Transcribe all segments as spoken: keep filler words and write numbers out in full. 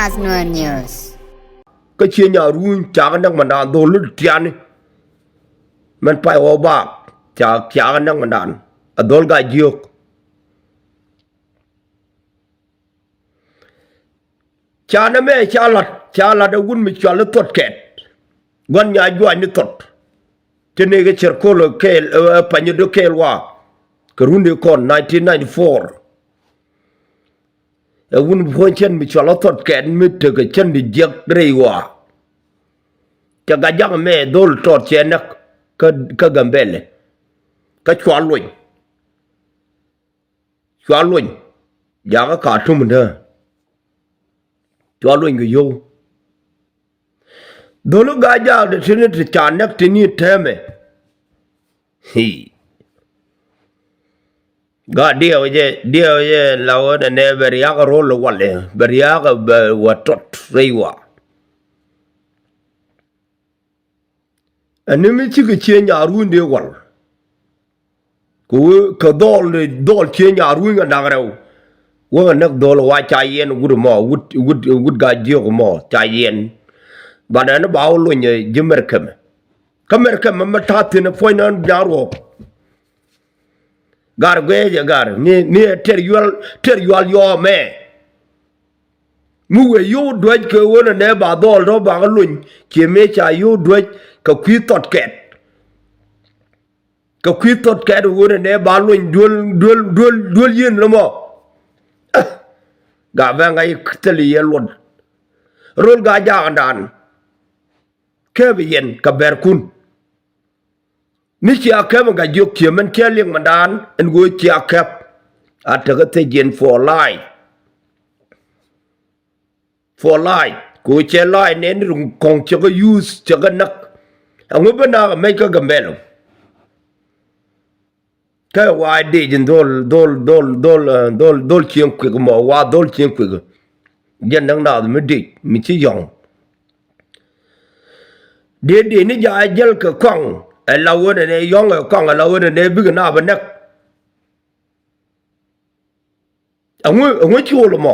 As Nuer News. Kä Ciëny Aruny cakɛ näk mɛndan dhol tiani. Mɛn pay wä bak ca cakɛ näk mɛndan a dhol Gaa Jiök. Ca nɛmɛ ca lat ca lat ɛ wut mi cɔal i̱ Thot Kɛt. Gua̱n Nyajuac ni Thot. Ti ni kɛ cɛr kol kɛɛl ɛ panyä dɔ kɛɛl wa kɛ run di kɔn nineteen ninety-four. Ɛ wun puɔ̱ny cɛn mi cɔal ɔ Thot Kɛt mi tekɛ cɛn di jiɛk rɛy ɣɔaa. Cɛ Gaa Ja̱a̱ŋ mɛ dhol tɔt cɛ näk kä, kä Gambɛlɛ. Kä Cual Luny. Cual Luny. Jakä Katum dä. Cual Luny kɛ yio̱w. Dhol i̱ Gaa Ja̱a̱ŋ ti tini ti ca näk tini tɛmɛ. Hii. Gaa diɛw jɛ, diɛw jɛ la ɣöö nɛ nɛ bɛ ria̱a̱k ro̱l walɛ, bɛ ria̱a̱k bɛ wä tɔt rɛy wa. Ɛn ni mi cikɛ Ciëny Aruny dee wal. Kɛ wee kɛ dhɔl ni dhɔl Ciëny Aruny kɛ da̱ŋ rɛw. Wee kɛ näk dhɔl wa ca yɛn wut mɔ, wut, wut, wut Gaa Jiök mɔ ca yɛn. Bat ɛn ba wä lony ji̱ Mɛrkɛmɛ. Kä Mɛrkɛmɛ mɛ ta̱a̱ thi̱n ɛ puɔ̱ny nɔn ja̱a̱r wä. Gar guɛcɛ gar ni, ni ɛ tɛr yual, tɛr yual yɔɔ mɛ. Mi wëë yio̱w duäc kɛ ɣöö nɛ nɛ ba dhɔl tɔ̱ ba kä lony ciɛ mëë ca yio̱w duäc kɛ kui̱ Thot Kɛt. Kɛ kui̱ Thot Kɛt ɣöö nɛ nɛ ba lony duel, duel, duel, duel yieen lomɔ. Gaa bɛ ŋa̱c thil yɛ luɔt. Rol Gaa Ja̱a̱ŋdan. Kɛp yɛn kɛ bɛrkun. Mi cia kɛp in Gaa Jiök ciɛ mɛn cɛ liŋ mɛndan in ɣöö cia kɛp. A tekɛ thiec yɛn for life. For life. Kɛ ɣöö cɛ life nɛn ri kɔŋ cɛ kɛ use cɛ kɛ näk. Ɛŋu bi nak mɛc kä Gambɛlɛ. Kɛ wa dec in dhol, dhol, dhol, dhol, eh, dhol, dhol cieŋ kuik mɔ, wa dhol cieŋ kuik. Jɛn näk naath mi dec mi ci yɔ̱ŋ. Dee dec ni ja̱ jäl kɛ kɔaŋ ɛ la wen ɛnɛ yɔ̱ŋ ɛ kɔaŋ ɛ la wen ɛnɛ bikɛ naath bɛ näk. Ɛŋu, ɛŋu col ɛmɔ.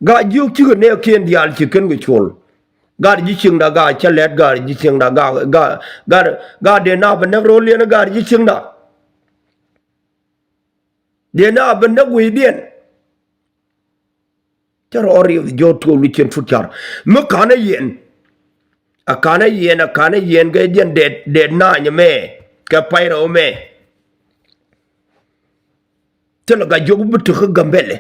Gaa Jiök cikɛ nɛɛkiɛn diaal ci kɛn kɛ col. Gat ji̱ cieŋda gaa cä lɛt gat ji̱ cieŋda gaa, gaa, gat, gat dee na bɛ näk ro̱l yɛn gat ji̱ cieŋda. Dee na bɛ näk wecdiɛn. Cä rɔ rieth jɔt tuɔɔk lucien tut car mi ka̱n a yɛn. A ka̱n a yɛn, a ka̱n a yɛn kɛ jɛn dɛt, dɛt na̱a̱ny ɛmɛ kɛ pay rɛw ɛmɛ. Thilɛ Gaa Jiök bi tek kä Gambɛlɛ.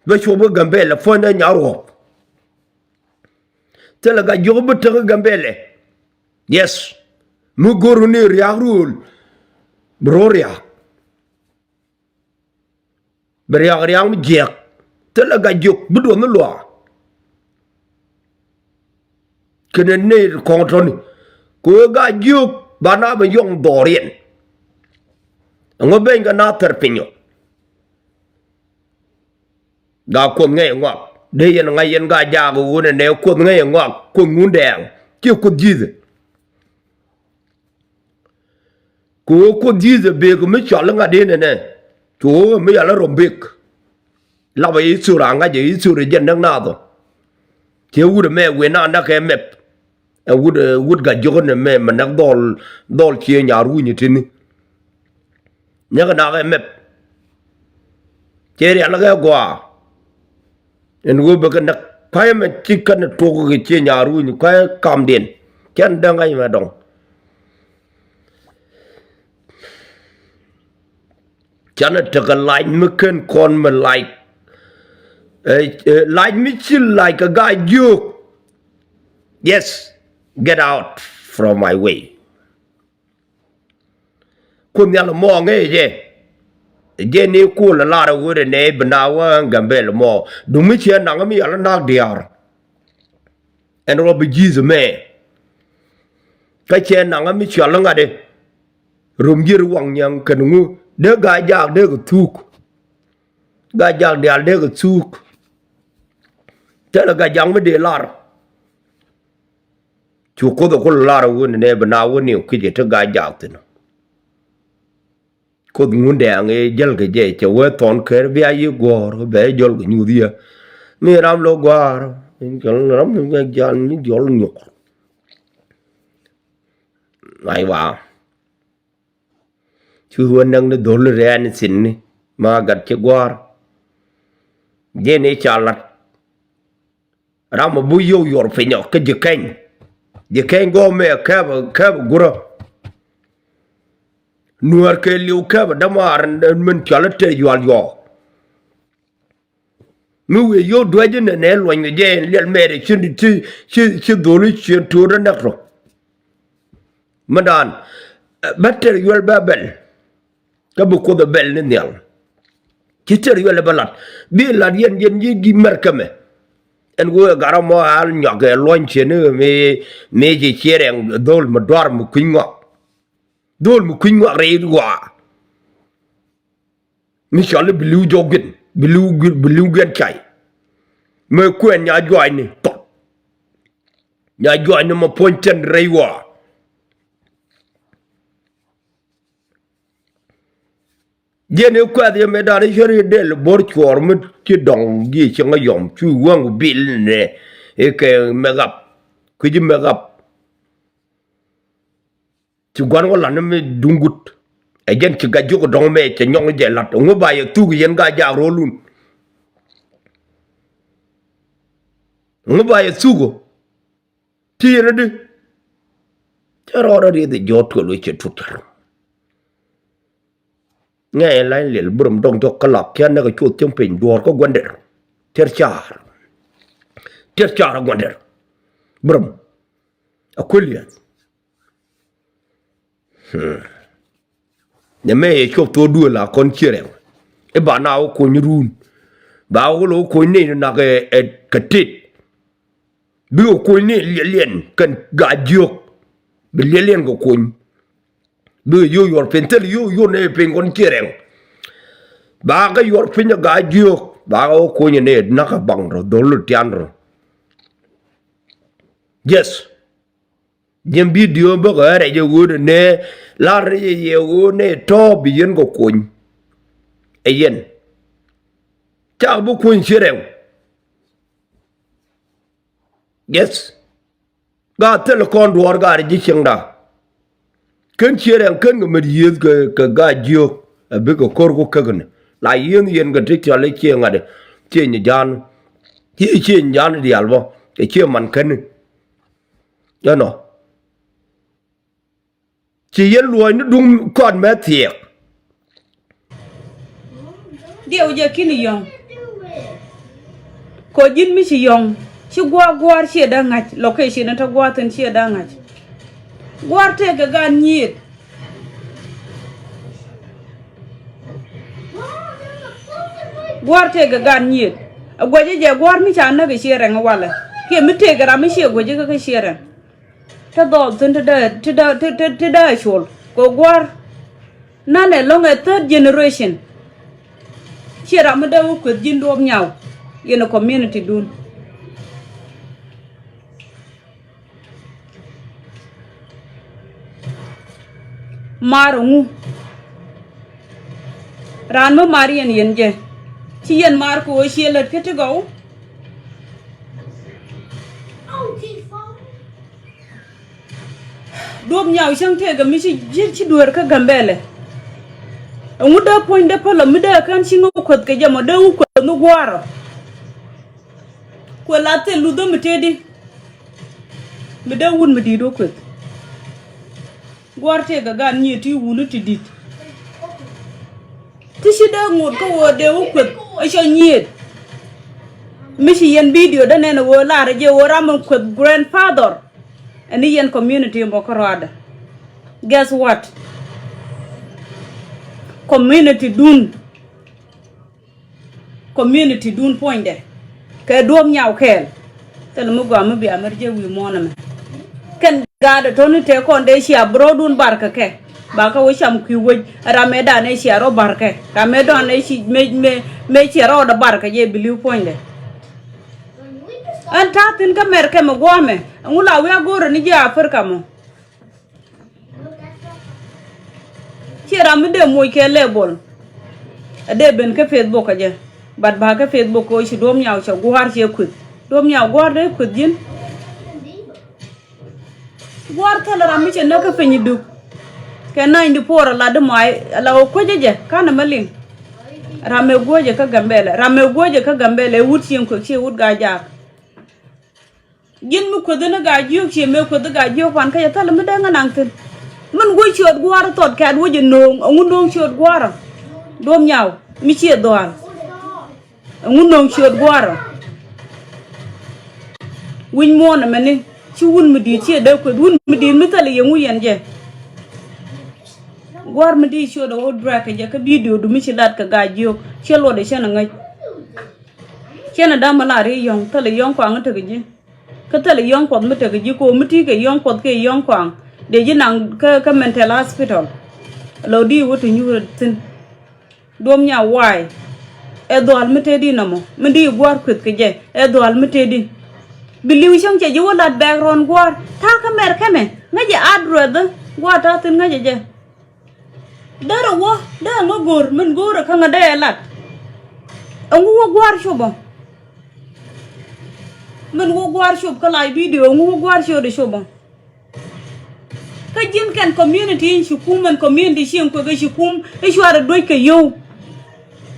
Bä cuɔp kä Gambɛlɛ puɔ̱nydä Nyaruɔp. Thilɛ Gaa Jiök bi tek kä Gambɛlɛ. Yes. Mi go̱r ni ria̱a̱k ruëël. Bi ro̱o̱ ria̱a̱k. Bɛ ria̱k ria̱a̱k mi jiɛɛk. Thilɛ Gaa Jiök bi duɔth ni luaak. Kɛnɛ nɛy kɔŋ tɔ̱ni. Kɛ ɣöö Gaa Jiök ba na bɛ yɔŋ dhɔriɛn. Ɛŋu ben kɛ na thɛr piny ɔ. Gaa Kuoth ŋäc ɛ ŋɔak. Dee yɛn ŋa̱c yɛn Gaa Jaak ɣöö nɛ nɛ Kuoth ŋäc ɛ ŋɔak. Kuoth Ŋundɛɛŋ. Ciɛ Kuoth Ji̱thɛ. Kɛ ɣöö Kuoth Ji̱thɛ bek mi cɔal i̱ ŋa̱t in ɛnɛ. Cu ɣöö mi yal i̱ rɔm bek. Lapɛ i̱ thor a ŋa̱c i̱ thor i̱ jɛn näk naath ɔ. Ciɛ wut ɛmɛ wëë na näk ɛ mɛp. Ɛ wut, ɛ wut Gaa Jiök ɛn ɛmɛ mɛ näk dhɔl, dhɔl Ciëny Aruny tini. Nyäk ɛ nak ɛ mɛp. Cɛ rial kɛ gɔaa. Ɛn ɣöö bɛ kɛ näk kua̱c ɛmɛ ci kɛn ɛ tuɔk kɛ Ciëny Aruny kua̱c kamdiɛn. Cɛn däŋ ŋa̱c mɛ dɔŋ. Canɛ tekɛ lac mi ken kɔn mi lac. Ɛ, ɛ, lac mi ci lac kɛ Gaa Jiök. Yes, get out from my way. Kuoth Nhial mɔ ŋäcɛ jɛ. Jɛ ni kul lar ɣöö nɛ bi na wä Gambɛl mɔ. Dumi ciɛ naŋ mi yal nak diaar. Ɛn rɔ bi Ji̱th mɛ. Kä cɛ naŋ mi cɔal ŋa̱t i̱ rom ji̱ ri waŋ nyaŋ kɛn ŋu dee Gaa Jaak dee kɛ thuuk. Gaa Jaak diaal dee kɛ thuuk. Thilɛ Gaa Jaak mi dee lar. Cu Kuoth ɛ kul lar ɣöö nɛ bi na wä ni ki̱cɛ ti Gaa Jaak thi̱n. Kuoth Ŋundɛŋ ëë jäl kɛ jɛ cɛ wee thɔn kɛr bia yi guɔ̱ɔ̱r bɛ jɔl kɛ nyuuth yɛ. Mi ram lo gua̱a̱r, ram mi jal mi jɔl nyuɔr. Aiwa. Cu wä näk ni dhol rɛɛn thin ni ma gat ci gua̱a̱r. Jɛn i̱ ca lat. Ram a bu yio̱w yuɔr piny ɔ kä ji̱ keny. Ji̱ keny gɔmɛ kɛp kɛp gurä. Nuäär kɛ li̱w kɛp dämaar min cɔal i̱ te yual yɔɔ. Mi wëë yio̱w duäc inɛ nɛ luɔny kɛ jɛ in liɛl mɛɛt ci ci ci dholi ciën to̱o̱t inɛk rɔ. Mindan bä tɛr yuɛl bä bɛl. Kä bi Kuoth ɛ bɛl ni nhial. Ci tɛr yuɛl ɛ bä lat bi lat yɛn yɛn yi gi mɛr kɛmɛ. Ɛn wëë ɛ gat ram mɔ al nyɔk ɛ luɔny ciën mi mi ci ciɛ rɛŋ dhol mi duar mi kui̱ny ŋɔak. Dhol mi kui̱ny ŋɔak rɛy waa. Mi cɔl i̱ bi li̱w jɔk guiɛn bi li̱w guiɛn bi li̱w guiɛn cay. Mëë kuɛn nya juaacni tɔt. Nya juaacni ma puɔ̱ny tɛn rɛy waa. Jiɛn i̱ kuɛth yɛ mëë dan i̱ cär i̱ dɛl bo̱r cuɔɔr mi ci dɔŋ ji̱ cieŋ a yɔm cu wäŋ bil nɛ. I̱ kɛ mɛk ap kui̱ci mɛk ap. Ci gua̱n wä la̱t ni mi duŋ gut. Ɛ jɛn ci gac jiök dɔ̱ŋ mɛ cɛ nyɔŋ jɛ la̱t ŋu ba yɛ thuk yɛn ga jaak ro̱o̱lun. Ŋu ba yɛ thuk ɔ ci yɛn adi. Cɛ rɔɔdɛ rieth ɛ jɔɔt tuɔl wec cɛ tut cär. Ŋɛɛ la̱ny liɛl bi rom dɔ̱ŋ jɔk kä lak kian nɛ kɛ cuɔth cieŋ piny duɔ̱ɔ̱r kä gua̱ndɛr. Tiɛr caar tiɛr caar ɛ gua̱ndɛr. Bi rom a kuël yɛth. Nyɛmɛ yɛ cuɔp thok duëël a kɔn ciɛ rɛw. I̱ ba na wä kony ruun ba wä lo wä kony ni nak ɛ kɛ tet. Bikɛ kony ni liɛliɛn kɛn gaa jiök. Bi liɛliɛn kɛ kony. Bikɛ yo̱o̱ yuɔr piny thil yo̱o̱ yo̱o̱ ni piny kɔn ciɛ rɛw. Ba kɛ yuɔr piny ɛ gaa jiök ba kɛ wä kony ni nak ɛ baŋ rɔ dhol tian rɔ. Yes. Ji̱n bidio bäkɛ ɣän rɛc ɛ ɣöö nɛ la̱r rɛc ɛ yɛ ɣöö nɛ tɔ̱ bi yɛn kɛ kuny. Ɛ yɛn cakɛ bi kuny ciɛ rɛŋ. Yes. Gaa thil kɔn duɔ̱ɔ̱r gaa rɛc ji̱ cieŋda. Kän ciɛ rɛŋ kän kɛ mät yiëëth kɛ gaa jiök ɛ bikɛ ko̱r ku käkni la yiëëth yɛn kɛ ti cɔl i̱ ciɛ ŋa̱t i̱ ciɛ nyi ja̱a̱n. Ciɛ ciɛ nyi ja̱a̱n diaal bä kɛ ciɛ man käni. Ɛnɔ ci yɛn luɔ̱ɔ̱c ni duŋ kɔn mɛ thiɛɛk. Diɛw jɛ ki̱n yɔ̱ŋ kɔ ji̱n mi ci yɔ̱ŋ ci gua̱a̱r gua̱a̱r ciɛ dee ŋa̱c location ni te gua̱a̱r thi̱n ciɛ dee ŋa̱c. Gua̱a̱r tëëkɛ gaat nyiet. Gua̱a̱r tëëkɛ gaat nyiet. A gua̱cä jɛ gua̱a̱r mi ca näk ɛ ciɛ rɛŋ walɛ kiɛ mi tëëkɛ ram mi ciɛ gua̱cä kä kä ciɛ rɛŋ. Te dhɔɔp thi̱n te dee te dee te dee te dee col kɛ gua̱a̱r. Nan ɛ lɔ̱ŋ ɛ third generation. Ciɛ ram mi dee wä kueth ji̱n duɔ̱ɔ̱p nyaw yɛn ɛ community dun. Maar ŋu raan mi maar yɛn yɛn jɛ ci yɛn maar kɛ ɣöö ciɛ lät kä ti gɔw. Duɔ̱p nyaw cäŋ tëëkɛ mi ci ji̱ ci dueer kä Gambɛlɛ. Ɛŋu dee puɔ̱ny dee päl ɔ mi dee kän ci ŋä kueth kɛ jɛ mɔ dee wä kueth ni gua̱a̱r ɔ. Kueth la thil luth ɔ mi tëëdi. Mi dee wut mi di̱i̱t wä kueth. Gua̱a̱r tëëkɛ gaat nyiet ti wuni ti di̱t. Ti ci dee ŋot kä ɣöö dee wä kueth ɛ cɔ nyiet. Mi ci yɛn bidio dee nɛn ɛ ɣöö lar ɛ jɛ ɣöö ram in kueth grandfather. Ɛn ni yɛn community mɔ kä rɔadɛ. Guess what? Community dun. Community dun puɔ̱nydɛ kɛ duɔ̱ɔ̱p nyaw kɛɛl. Thil mi gɔaa mi bia mɛr jɛ wi̱i̱ muɔ̱ɔ̱n ɛmɛ. Kɛn gaat ɛ to̱ni tëë kɔn dee cia bi rɔɔdun bar kɛ kɛ ba kɛ wä cam kui̱ wec. Ram ëëdan ëë cia rɔ bar kɛ ram ëëdan ëë ci mëë mëë mëë cia rɔɔdɛ bar kɛ jɛ bi li̱w puɔ̱nydɛ. Ɛn ta̱a̱ thi̱n kä Mɛrkɛ mɛ guɔ̱ɔ̱mɛ ɛŋu la wi̱i̱ a go̱o̱rɛ ni jɛ Africa mɔ. Ciɛ ram mi dee moc kɛ level. A dee ben kä Facebook kä jɛ. But ba kä Facebook kɛ ɣöö ci Duɔ̱ɔ̱m Nyaw cɛ gua̱a̱r ciɛ kueth. Duɔ̱ɔ̱m Nyaw gua̱a̱r dee kueth ji̱n. Gua̱a̱r thilɛ ram mi cɛ näk kä piny Duk. Kɛ ninety four a la di mɔay a la ɣöö kuecä jɛ ka̱n ɛmɛ liŋ. Ram ëë guäcä kä Gambɛlɛ, ram ëë guäcä kä Gambɛlɛ ɛ wut cieŋ kuek ciɛ wut Gaa-jaak. Ji̱n mi kueth ni Gaa-jiök ciɛ mëë kueth Gaa-jiök pan kä jɛ thilɛ mi dee ŋä naŋ thi̱n. Min guäc ciöt gua̱a̱r thɔt kɛ̈t wec ɛ nööŋ, ɛŋu nööŋ ciöt gua̱a̱r ɔ? Duɔ̱ɔ̱m Nyaw mi ciɛ dhua̱a̱l. Ɛŋu nööŋ ciöt gua̱a̱r ɔ? Wi̱c muɔ̱ɔ̱n ɛmɛni ci wun mi di̱i̱t ciɛ dee kueth, wun mi di̱i̱t mi thilɛ yɛ ŋu yɛn jɛ. Gua̱a̱r mi di̱i̱t ciöt ɛ ɣöö drag kɛ jɛ kä video du mi ci lat kɛ Gaa-jiök ciɛ luɔt ɛ cɛn ɛ ŋäc. Cɛn ɛ da̱ŋ mi lar i̱ yɔ̱ŋ thilɛ yɔ̱ŋ kɔaŋ tekɛ ji̱. Kä thilɛ yɔ̱ŋ kuɔth mi tekɛ ji̱ kɛ ɣöö mi ti̱i̱ kɛ yɔ̱ŋ kuɔth kiɛ yɔ̱ŋ kɔaŋ dee ji̱ naŋ kä, kä mental hospital. Lɔ di wä ti nyuur thi̱n. Duɔ̱ɔ̱m Nyaw waay. Ɛ dhua̱l mi tëëdi nɔmɔ mi di gua̱a̱r kueth kɛ jɛ ɛ dhua̱l mi tëëdi. Bi li̱w cäŋ cɛ ji̱ wä lat background gua̱a̱r ta̱a̱ kä mɛr kɛmɛ ŋäcɛ address gua̱a̱r ta̱a̱ thi̱n ŋäcɛ jɛ. Därɛ wä dee ŋä go̱r min go̱o̱rɛ kä ŋä dee ɛ lat. Ɛŋu wä gua̱a̱r cop ɔ? Min wä gua̱a̱r cop kä live video ɛŋu wä gua̱a̱r ciötdɛ cop ɔ? Kä ji̱n kɛn community in ci kum ɛn community cieŋ kuek ɛ ci kum i̱ cuarɛ duec kɛ yio̱w.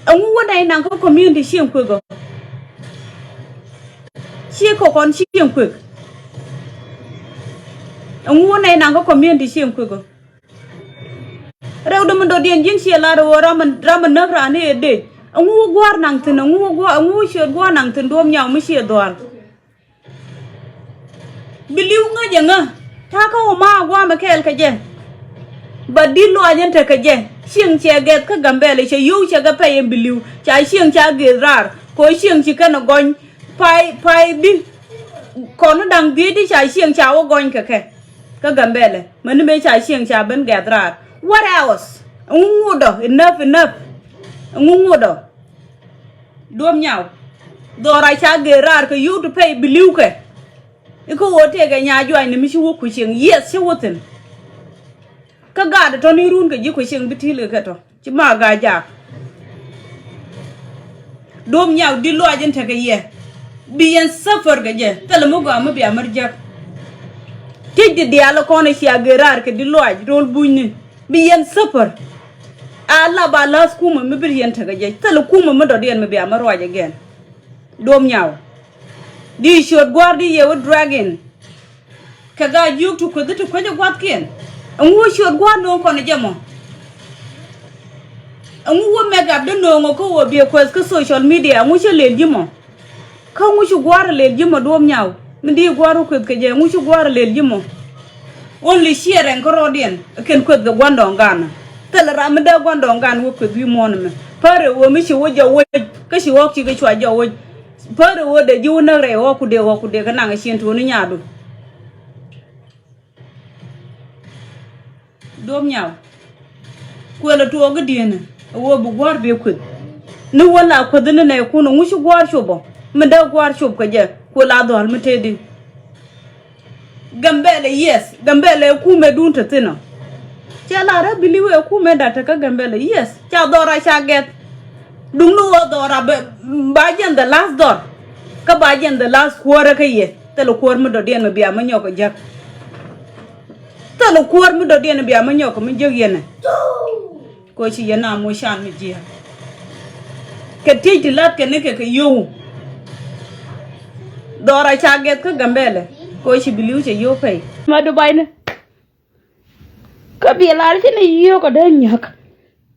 Ɛŋu wä nɛy naŋ kä community cieŋ kuek ɔ? Ciɛ kɛ kɔn cieŋ kuek. Ɛŋu wä nɛy naŋ kä community cieŋ kuek ɔ? Rɛw dämɛ dɔ̱diɛn ji̱n ciɛ lar ɣöö ram ɛ näk raan i̱ ɛ dec. Ɛŋu wä gua̱a̱r naŋ thi̱n, ɛŋu wä gua̱a̱r, ɛŋu wä ciöt gua̱a̱r naŋ thi̱n Duɔ̱ɔ̱m Nyaw mi ciɛ dhua̱a̱l. Bi li̱w ŋäc ɛŋä ta̱a̱ kä wä ma gua̱a̱mɛ kɛɛl kɛ jɛ. Ba di̱t lɔaac ɛn tekɛ jɛ. Cieŋ cɛ gɛth kä Gambɛlɛ cɛ yio̱w cɛ kɛ pɛy ɛn bi li̱w ca cieŋ ca geth raar kɛ ɣöö cieŋ ci kɛn ɛ gɔny. Pay pay di kɔn da̱ŋ dhiec di ca cieŋ ca wä gɔny kɛ kɛ. Kä Gambɛlɛ mäni mëë ca cieŋ ca ben gɛth raar. What else? Ɛŋu ŋuɔdɔ? Enough, enough. Ɛŋu ŋuɔdɔ? Duɔ̱ɔ̱m Nyaw. Dhɔra ca gɛth raar kɛ yio̱w ti pɛy bi li̱w kɛ. Ikä ɣöö tëëkɛ Nyajuany ni mi ci wä kucieŋ. Yes, ci wä thi̱n. Kä gaat tɔ̱ni run kɛ ji̱ kucieŋ bi ti̱i̱l kɛ kɛ tɔ. Ci ma Gaa-jaak. Duɔ̱ɔ̱m Nyaw di̱t lɔaac in tekɛ yɛ. Bi yɛn suffer kɛ jɛ. Thilɛ mi gɔaa mi bia mär jek. Tiec di diaal kɔn cia gɛth raar kɛ di̱t lɔaac ro̱l bunyni. Bi yɛn suffer. A la ba la̱th kumä mi bi yɛn tekɛ jɛ. Thilɛ kumä mi dɔ̱diɛn mi bia mär ruac again. Duɔ̱ɔ̱m Nyaw. Di ciöt gua̱a̱r di yɛ wä drag in. Kɛ Gaa-jiök ti kueth ti kuec ɛ gua̱thkiɛn. Ɛŋu wä ciöt gua̱a̱r nööŋ kɔn ɛ jɛ mɔ? Ɛŋu wä make up dee nööŋ ɔ kä wä biɛ kueth kä social media ɛŋu cä lel ji̱ mɔ? Kä ɛŋu ci gua̱a̱r ɛ lel ji̱ mɔ Duɔ̱ɔ̱m Nyaw? Mi di gua̱a̱r wä kueth kɛ jɛ ɛŋu ci gua̱a̱r ɛ lel ji̱ mɔ? Only sharing kä rɔɔdiɛn kɛn kueth kɛ gua̱ndɔɔŋ gan. Thilɛ ram mi dee gua̱ndɔɔŋ gan wä kueth wi̱i̱ muɔ̱ɔ̱n ɛmɛ. Pärɛ wä mi ci wä jɔw wec kä ci ɣɔ̱k ci kɛ cua jɔw wec. Pärɛ wä dee ji̱ wä näk rɛy ɣɔ̱k ku dee ɣɔ̱k ku dee kɛ naŋ ɛ cien tuuni nyaadu. Duɔ̱ɔ̱m Nyaw. Kuël ɛ tuɔɔk i̱diɛn ɛ wä bi gua̱a̱r bi kueth. Ni wä la kueth ni nɛɛkun ɛŋu ci gua̱a̱r cop ɔ? Mi dee gua̱a̱r cop kɛ jɛ kuël a dhɔl mi tëëdi. Gambɛlɛ, yes. Gambɛlɛ ɛ kumɛ dun te thi̱n ɔ. Cɛ la rɛ bi li̱w ɛ kumɛ dat te kä Gambɛlɛ, yes. Ca dhɔra ca gɛth. Duŋni ɣöö dhɔra bɛ ba jɛn the last dhɔr. Kä ba jɛn the last kuäärä kä yɛ. Thilɛ kuäär mi dɔ̱diɛn mi bia mi nyɔk ɛ jäk. Thilɛ kuäär mi dɔ̱diɛn bia mi nyɔk mi jek yɛn ɛ. Kɛ ɣöö ci yɛn a moc can mi jiääk. Kɛ tiec ti lat kɛn ni kɛ kɛ yio̱w. Dhɔra ca gɛth kä Gambɛlɛ kɛ ɣöö ci bi li̱w cɛ yio̱w pɛy. Ma Dubai ni. Kä biɛ lar ci ni yio̱w kɛ dee nyäk.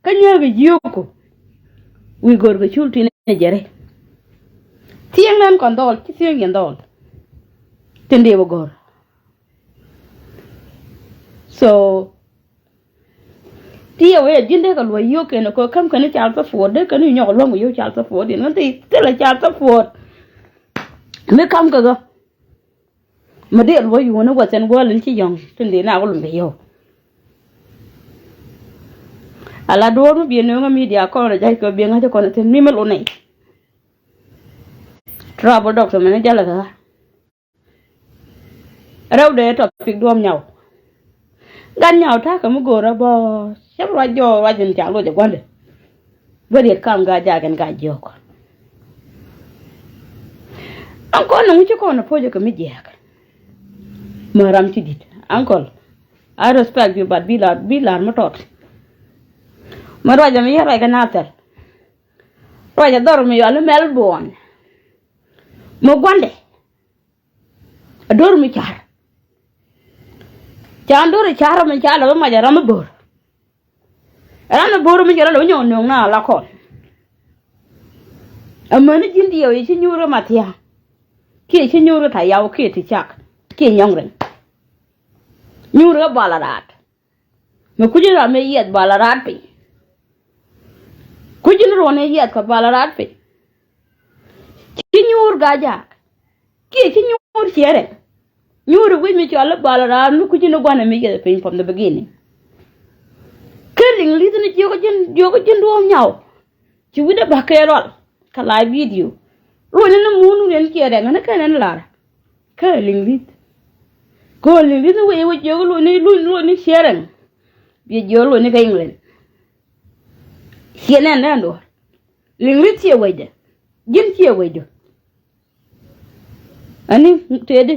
Kä nyäk yio̱w kɔ. Wi̱i̱ go̱r kɛ cul tin ni jɛ rɛy. Thiëŋ nɛn kɔn dhɔl ci thiëŋ yɛn dhɔl. Tin dee bä go̱r. So ti yɛ wee ji̱n dee kɛ luɔ̱c yio̱k kɛn kɛ käm kɛn child support dee kɛn nyɔk luɔ̱ŋ kɛ yio̱k child support in ŋän ti thilɛ child support. Mi kam kɛ gä mi dee luɔ̱c yuun wä thiɛn guäl in ci yɔ̱ŋ tin dee na wä luɔ̱ŋ kɛ yio̱k. Ala duɔ̱ɔ̱r mi biɛ nööŋä media kɔn rɛ ja̱c kɛ biɛ ŋa̱c kɔn thiɛn mi mi luɔ̱ŋ nɛy. Trouble doctor mɛn jalɛ kɛ ɣä. Rɛwdɛ topic Duɔ̱ɔ̱m Nyaw. Gat Nyaw ta̱a̱ kɛ mi go̱o̱rä bä. Ruac jɔɔk ruac in ca loc ɛ gua̱ndɛ. Bä riet kam Gaa-jaak ɛn Gaa-jiɔk. Ankɔl ni ŋuci kɔn a puɔ̱c ɛ kɛ mi jiɛɛk. Mɛ ram ci di̱t. Ankɔl, I respect you, but bi lar, bi lar mi tɔt. Mɛ ruac ɛmɛ yɛ ruac kɛ nathɛr. Ruac ɛ dhɔr mi yɔl i̱ Melbourne. Mɛ gua̱ndɛ. A do̱r mi ca̱r. Ca do̱r i̱ ca̱r mi ca lɛ bä mac a ram mi bo̱r. Ɛ ram mi bo̱r mi jɛ rɔ lɛ wä nyɔk nöŋ na la kɔn. Amäni ji̱n diɛw i̱ ci nyuur i̱ Mathia̱a̱ŋ. Kiɛ ci nyuur i̱ Tayaw kiɛ ti cak. Kiɛ nyɔŋ rin. Nyuur i̱ Bal a raat. Mɛ kuc in ram mi yiɛth Bal a raat piny. Kuc in ruɔ̱n i̱ yiɛth kɛ Bal a raat piny. Ci nyuur Gaa-jaak. Kiɛ ci nyuur ciɛrɛ. Nyuur i̱ wi̱c mi cɔal i̱ Bal a raat mi kuc in i̱ gua̱n i̱ mi yiɛth piny from the beginning. Kä liŋ li̱th ni jiök ji̱n, jiök ji̱n duɔ̱ɔ̱m nyaw. Ci wi̱cdɛ ba̱k kɛ rɔl kä live video. Luɔ̱ny ni mun wun ɛn ciɛ rɛŋ ni kɛn ɛn lar. Kä liŋ li̱th. Kä liŋ li̱th ni wee wee jiök luɔ̱ny ni luɔ̱ny luɔ̱ny ni ciɛ rɛŋ. Biɛ jiök luɔ̱ny ni kä England. Ciɛ nɛn nɛn duɔ̱ɔ̱r. Liŋ li̱th ciɛ wecdɛ. Ji̱n ciɛ wecdɛ. Ani tëëdi.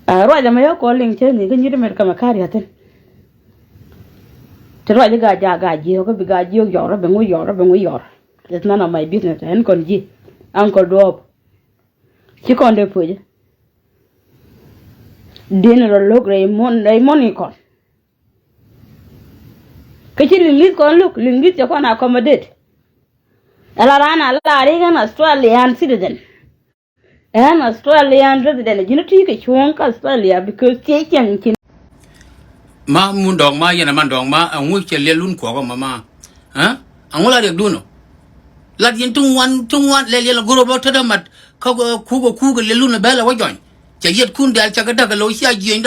A ruac ɛmɛ yɛ kɔn liŋ cä ni kä nyit mɛt kɛ mɛ ka̱r yathin. Ti ruac i̱ Gaa-jaak Gaa-jiɔk kä bi Gaa-jiɔk yɔr kä bi ŋu yɔr kä bi ŋu yɔr. It's none of my business. Ɛn kɔn ji̱ Uncle Duɔɔp. Ci kɔn dee puɔ̱cä. Di̱n rɔ lo̱k rɛy muɔ̱n rɛy muɔ̱n i̱ kɔn. Kä ci liŋ li̱th kɔn lo̱k liŋ li̱th cɛ kɔn accommodate. Ala raan a la ri kɛn Australian citizen. Ɛn Australian resident ji̱n ti kɛ cuɔ̱ɔ̱ŋ kä Australia because tiey cieŋ cin. Ma mun dɔ̱ŋ ma yɛn a man dɔ̱ŋ ma ɛŋu cɛ liɛl lun kuɔk ɔ ma ma. Ɛŋu la riɛk dun ɔ. Lat yɛn tuŋ wan tuŋ wan lɛ liɛl a goro bä tetdä mat kä kuk ɔ kuk ɔ liɛl lun ɔ bɛl ɛ wä jɔny. Cɛ yɛt kun diaal cɛ kɛ da̱k ɛ lo̱ cia jiɛny.